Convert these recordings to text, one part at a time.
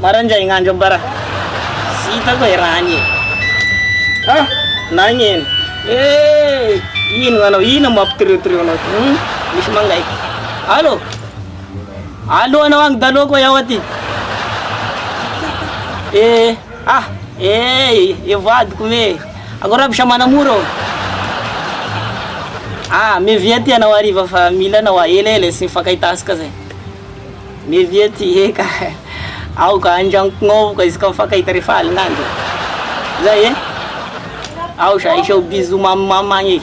Maraindray gn'andro ambara. Tsy hitako e raha any e. Ah, nagneno? Eh, ino anao, ino mampitiriotirio anao ty? Hum, misy mangaiky. Allô? Allô anao agny dalo koa iaho aty. Eh, ah, eh, e vadiko me. Akôry aby sa manamora ô? Ah, miavia aty anao hariva fa mila anao aho, elaela tsy nifankahitasika zay. Miavia aty eka, aoka andragnoko ka izy ka mifankahita rehefa alina andro. Zay e? Ao sa isao bisous mamimamy agny e.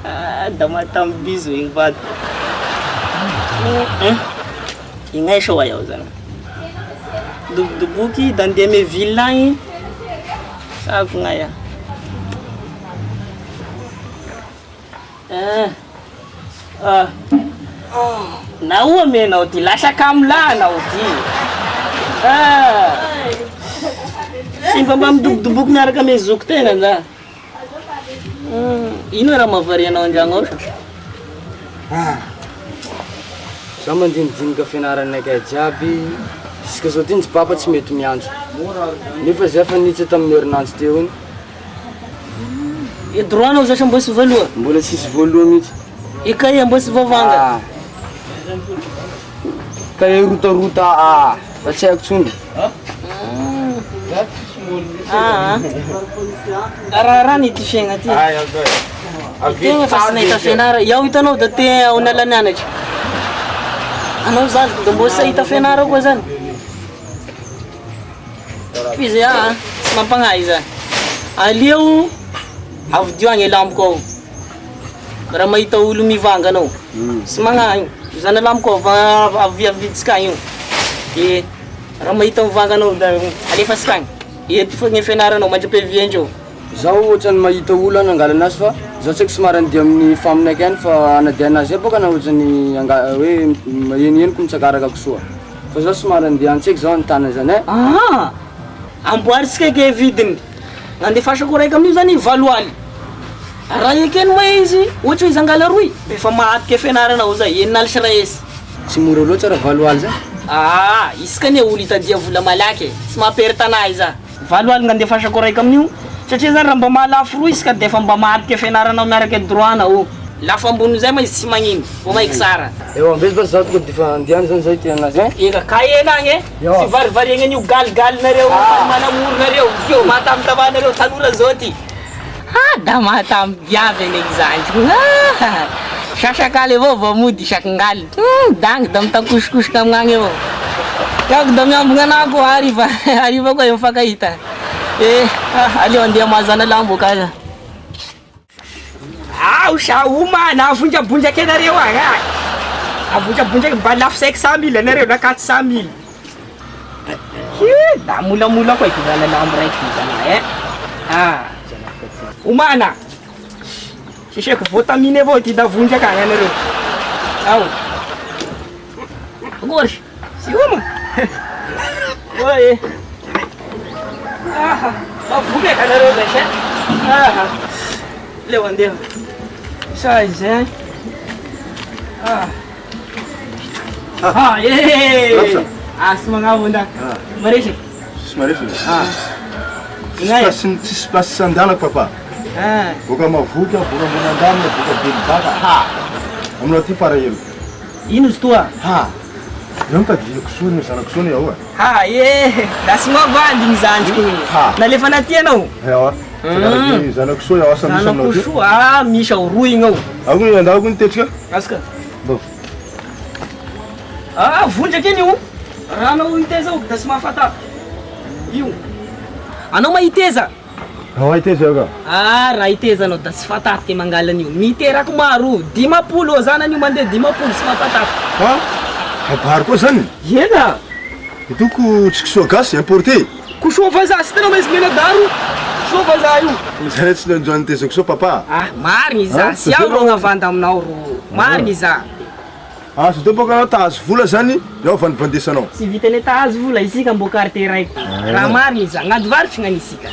Ah, da mahatamby bisous igny vadiko. Igny aiza hoy aho zany. Dobodoboky da andeha ame ville agny, sako gnaia. Ah, ah. Nahoa me anao ty? Lasa kamo lahy anao ty. Ah. Tsy mba mba midobodoboky miaraka ame zoky tegna za. Ino raha mahavariana anao an-dragno ao sa? Ah. Za mandinidinika fianaranay kay jiaby, jusque zao ty njy papa tsy mety miantso. Nefa zay efa niditra tamin'ny herinandro teo iny. E droit nao zasa mbô tsy voaloha? Mbola tsisy voaloha mihitsy. E cahier mbô tsy voavanga? Ah. Cahier rotarota ah, fa tsy haiko tsony. Ah, raha ny ity fiaigna ty. Tegna fa tsy nahita fianara. Iaho hitanao da te ho niala nianatra. Anao zandriko da mbô tsy hahita fianara koa zany. F'izy ah, tsy mampagnahy zany. Aleo avodio agny lamboko ao. Raha mahita olo mivanga anao, tsy magnahy io. Zany lamboko ao avy aviditsika agny io. E raha mahita mivanga anao da alefasika agny. Eto fogna fianaranao mandra-piaviandreo. Zaho ohatran'ny mahita olo hanangala anazy fa zaho tsy haiko somary andeha amin'ny faminay akany fa hanadia anazy zay bôka na ohatran'ny anga- hoe mahenohenoko mitsakaraka kisoa fa zaho somary andeha any tsy haiko zaho anontany zany e. Aa! Amboarintsika eky e vidiny. Nandefasako raika amin'io zany 8 aly. Raha ekeny moa izy, ohatra hoe izy angala roy, efa mahatoky e fianaranao zay, 11 600. Tsy mora loatra raha 8 aly zay. Aa! Isika anie olo itadia vola malaky e, tsy mampery tanà iza. 8 aly nandefasako raika amin'io, satria zany raha mba mahalafo roy isika de efa mba mahatoky fianaranao miaraka droit nao. Lafo ambonin'izay ma izy tsy magnino, vao maiky tsara. Ewa ambezo basy zaho tonga defa andeha any zany zay te anazy ein. Eka ka ela agny e, tsy varivariagna an'io galigalinareo manamoronareo, keo mahatamitamanareo tanora zao ty. Ha da mahatamby viavy anie zandriko ah! Sasakaly avao vao mody isakingaly, hum dagny da mitakosokosoka amignagny avao. Tiako da miambigna anah koa hariva, hariva koa mifankahita. Eh aleo andeha hamaha lambo ka. Ao sa homana avondrabondraky anareo agny ah! Avondrabondraky mba lafo 500 mille anareo na 400 mille. He da molamola koa ity zana lambo raiky ty zalahy eh! Ah! Homana! Siseko voatamine avao ity da vondraka agny anareo. Ao! Akory! Tsy homa! Oe! Aha! Mavoky eka anareo zay sa? Aha! Leo andeha. Sa izay. Ah! Ah, eh! Ah, sy magnavo nda. Maresaka. Tsisy maresaka. Ah. Tsisy place tsisy place andehanako papa. Ah. Boaka mavoky aho, boaka ambony andamina, boaka Belobaka. Ha! Aminao aty fara helo. Ino izy toa? Ha! Eo mitady kisoa ny zanako soa ao e. Ha, eh! Da sy mavandy ny zandriko igny. Ha. Nalefa naty anao? Ewa. Sakaraky zanako soa eo asa misy aminao aty. Zanako soa, ah misy ao roa igny ao. Ao ny andao ny tetrika. Aska. Ndao. Ah, vondraka eny io. Raha anao hiteza ao da tsy mahafantatra. Io. Anao ma hiteza? Raha hiteza aho ka. Ah, raha hiteza anao da tsy fantatro ke mangala an'io. Miteraka maro, 50 eo zanany io mandeha 50 tsy mahafantatro. Ha? Kabary koa zany? Eka. Itoko tsy kisoa gasy, importé. Kisoa vazaha, tsy hitanao ma izy menadaro? Kisoa vazaha io. Zany tsy nanjoan'ny niteza kisoa papa. Ah, marigny iza, Ah, tsy iaho ro agnavanda aminao ro. Marigny iza. Azo atao bôka anao tahazo vola zany, iaho vandivandesanao. Tsy vitan'ny tahazo vola, isika mbô quartier raiky. Raha marigny iza, agnady varotry gnany isika.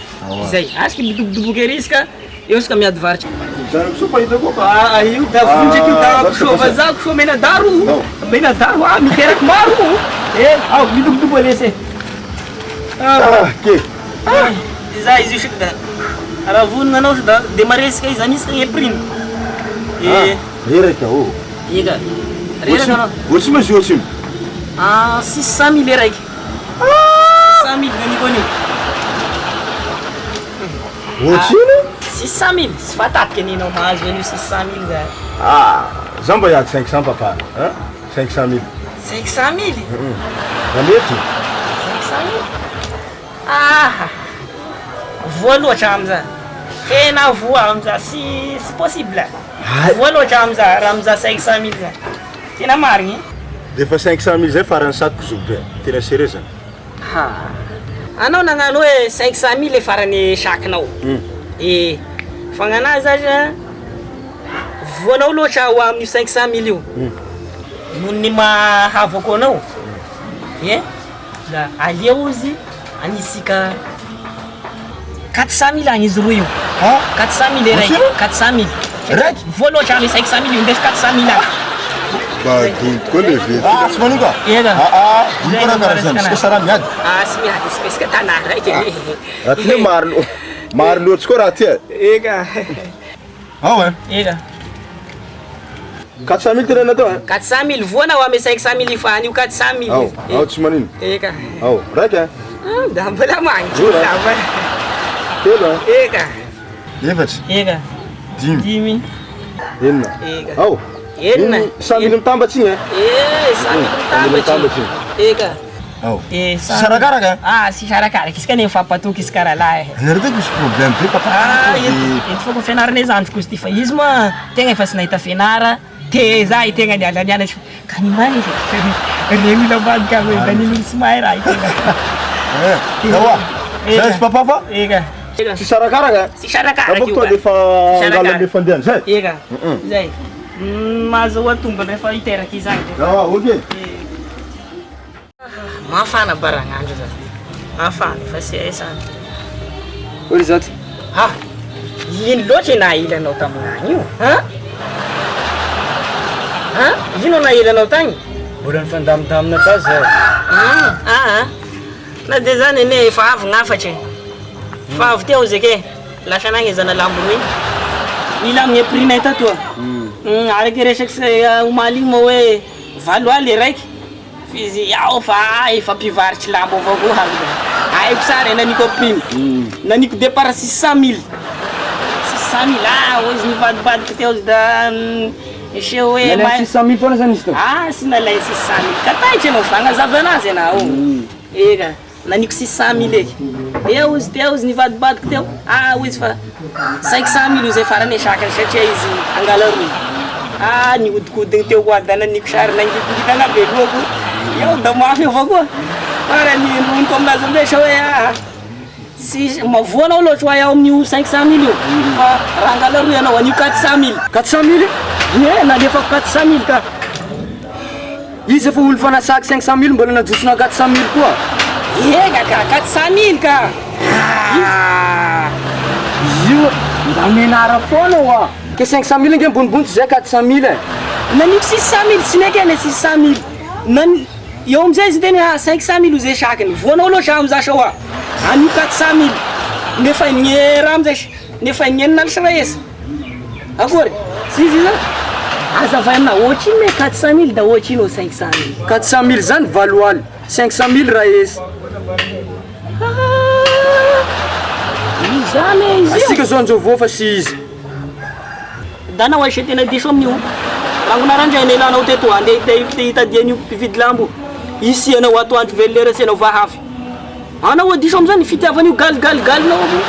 Izay, asiky midobodoboky ery isika, eo isika miady varotry. Zanako soa fahita koa fa. Ah, io da vondraky io da Ah, kisoa vazaha, kisoa menadaro. Ao. Menadaro, ah, miteraky maro. Eh, ao, midobodobo alesy. Ah, Ah, ke. ah, za izy io sika da. Raha vonona anao da de maresika izy anisika eprime. Eh, Reraka ô. eka. Reraka anao. Ohatry ma izy io ohatry ino? Ah, 600 mille raiky. 600 mille naniko an'io. Ohatry ino? 600 mille, tsy fatatika aninao mahazo an'io 600 mille za. Ah, za mba hiady 500 papa. Hein? 500 mille. 500 mille? Raha mety. 500 mille? Ah, voa loatra amizà. Tena voa amizà, sy sy possible. Hay. Voa loatra amizà, raha amizà 500 mille za. Tena marigny. De efa 500 mille zay farany sakiko zoky be. Tena sérieux zany. Ha. Anao nagnano hoe 500 mille farany sakinao. Eh, fa gn'anahy zaza voanao loatra ho amin'io 500 mille io. Noho ny mahavako anao. Eh, da aleo izy anisika 400 mille agny izy roa io. Ha? 400 mille raiky. Ohatry 400 mille. Raiky? Voa loatra amy 500 mille io, ndesy 400 mille agny. Mba donto koa le vety. Ah, tsy maninga? Eka. Ah, ah, ino Zay koa raha no karaha zany? maresaka Sika sara miady. Ah, sy miady isika, isika tanà raiky. Raha ty maro lo- maro loatsy koa raha ty e. Eka. Ao hein. Eka. 400 mille tena natao hein. 400 mille voana ho amy 500 mille fa anio 400 mille. Ao, ao tsy manino. Eka. Ao, raiky hein. Ah, da mbola magnitry Roa. za mba. Telo hein. Eka. Efatry, Eka. dimy, Dimy. enina. Eka. Ao. Enina. Iny 100 mille mitambatsy igny hein. Eh, 100 mille Cent mille mitambatry. mitambatry. Eka. Ao. Eh, Sy sarakaraka hein. Ah, sy sarakaraka. Isika ne mifampatoky isika rahalahy. Anareo ty misy problème be papa. Ah, De- ento ento foko fianarana zandriko izy ty fa izy moa tegna efa tsy nahita fianara te za i tegna niala nianatra ka ny mahay regny olo ambadika agny hoe zany olo tsy mahay raha i tegna. Eh, Dawa. Zay izy papa fa Eka. tsy sarakaraka hein. Sy sarakaraka Aboko io to ka. de efa Sy angala sarakaraka. le fandehany zay. Eka. Zay. Mahazoa tombony rehefa hiteraka izy agny. Dawa, ok. Mafana baragnandro za. Mafana fa sy hay zany. Hoy zato. Ah, ino loatra naha ilanao tamin'agny io? Ha? Ha? Ino naha ilanao tagny? Mbola nifandamindamina tao zay. Ah, ah. Na de zany ane efa avy gn'hafatry. Efa avy teo izy ake. Lasa nagny zana-lambo roy. Nilamigny prix-nay tatoa. Araky resaky se omaly igny moa hoe 8 aly raiky. F'izy iaho fa efa mpivarotry lambo avao koa aho da. Haiko tsara e naniko prix. Naniko départ 600 mille. 600 mille, ah hoy izy nivadibadiky teo izy da niseho hoe Nalainy mahay- 600 mille foana zany izy teo. Ah, sy nalainy 600 mille. Ka taitra ianao fa agnazava anazy anao. Eka, naniko 600 mille eky. Teo izy, teo izy nivadibadiky teo. Ah, hoy izy fa 500 mille io zay farany esakany satria izy angala roa. Ah, nihodikodigny teo koa da naniko sary nangidingidana be lohako. Eo da mafy avao koa. Farany noniko aminazy amizay sa hoe ah, sy mavoanao loatra ho ahy ao amin'io 500 mille io. Fa raha angala roa ianao anio 400 mille. 400 mille? Ie, nalefako 400 mille ka. Izy efa olo fanasaky 500 mille mbola najotsona 400 mille koa. Eka ka, 400 mille ka. Ah, Io mba menara foana hoa. Ke 500 mille nge ambonimbony tsy zay 400 mille e. Naniko 600 mille, tsy nekene 600 mille. Nan eo amizay izy teny ah 500 mille zay sakiny. Voanao loatra amizà sa hoa. Anio 400 mille. Nefa ny raha amizay nefa ny enina alina sy ray hetsy. Akory? Sy izy zany? Azavaina aminah, ohatrino me 400 mille da ohatrino 500 mille? 400 mille zany 8 aly, 500 mille ray hetsy. Ah, Izany e izy io. Asika zao anjao voa fa sy izy. Da anao aise tena diso amin'io. Rangona randray nelanao teto andeha hita hitadian'io mpividy lambo. Isy anao atoandro velera sy anao vahavy. Anao diso amizany fitiavan'io galigaligalinao avao.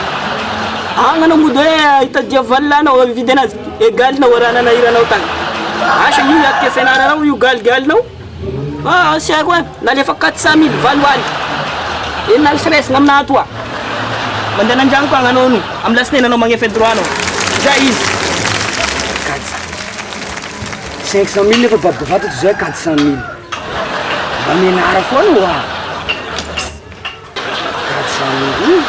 Agny anao mody hoe hitadia valina anao hividy anazy. Egalinao raha nanahiranao tagny. Asa io hiatrika fianaranao io galigalinao. Ah, sy haiko e. Nalefa 400 mille 8 aly. 6 aly stress aminahy atoa. Mandeha nandragnoko agny anao no. Amy lasineny anao magnefa droit anao. Zay izy. 400. 500 mille nefa babavata toy zay 400 mille. Mba menara foana hoa. 400 mille.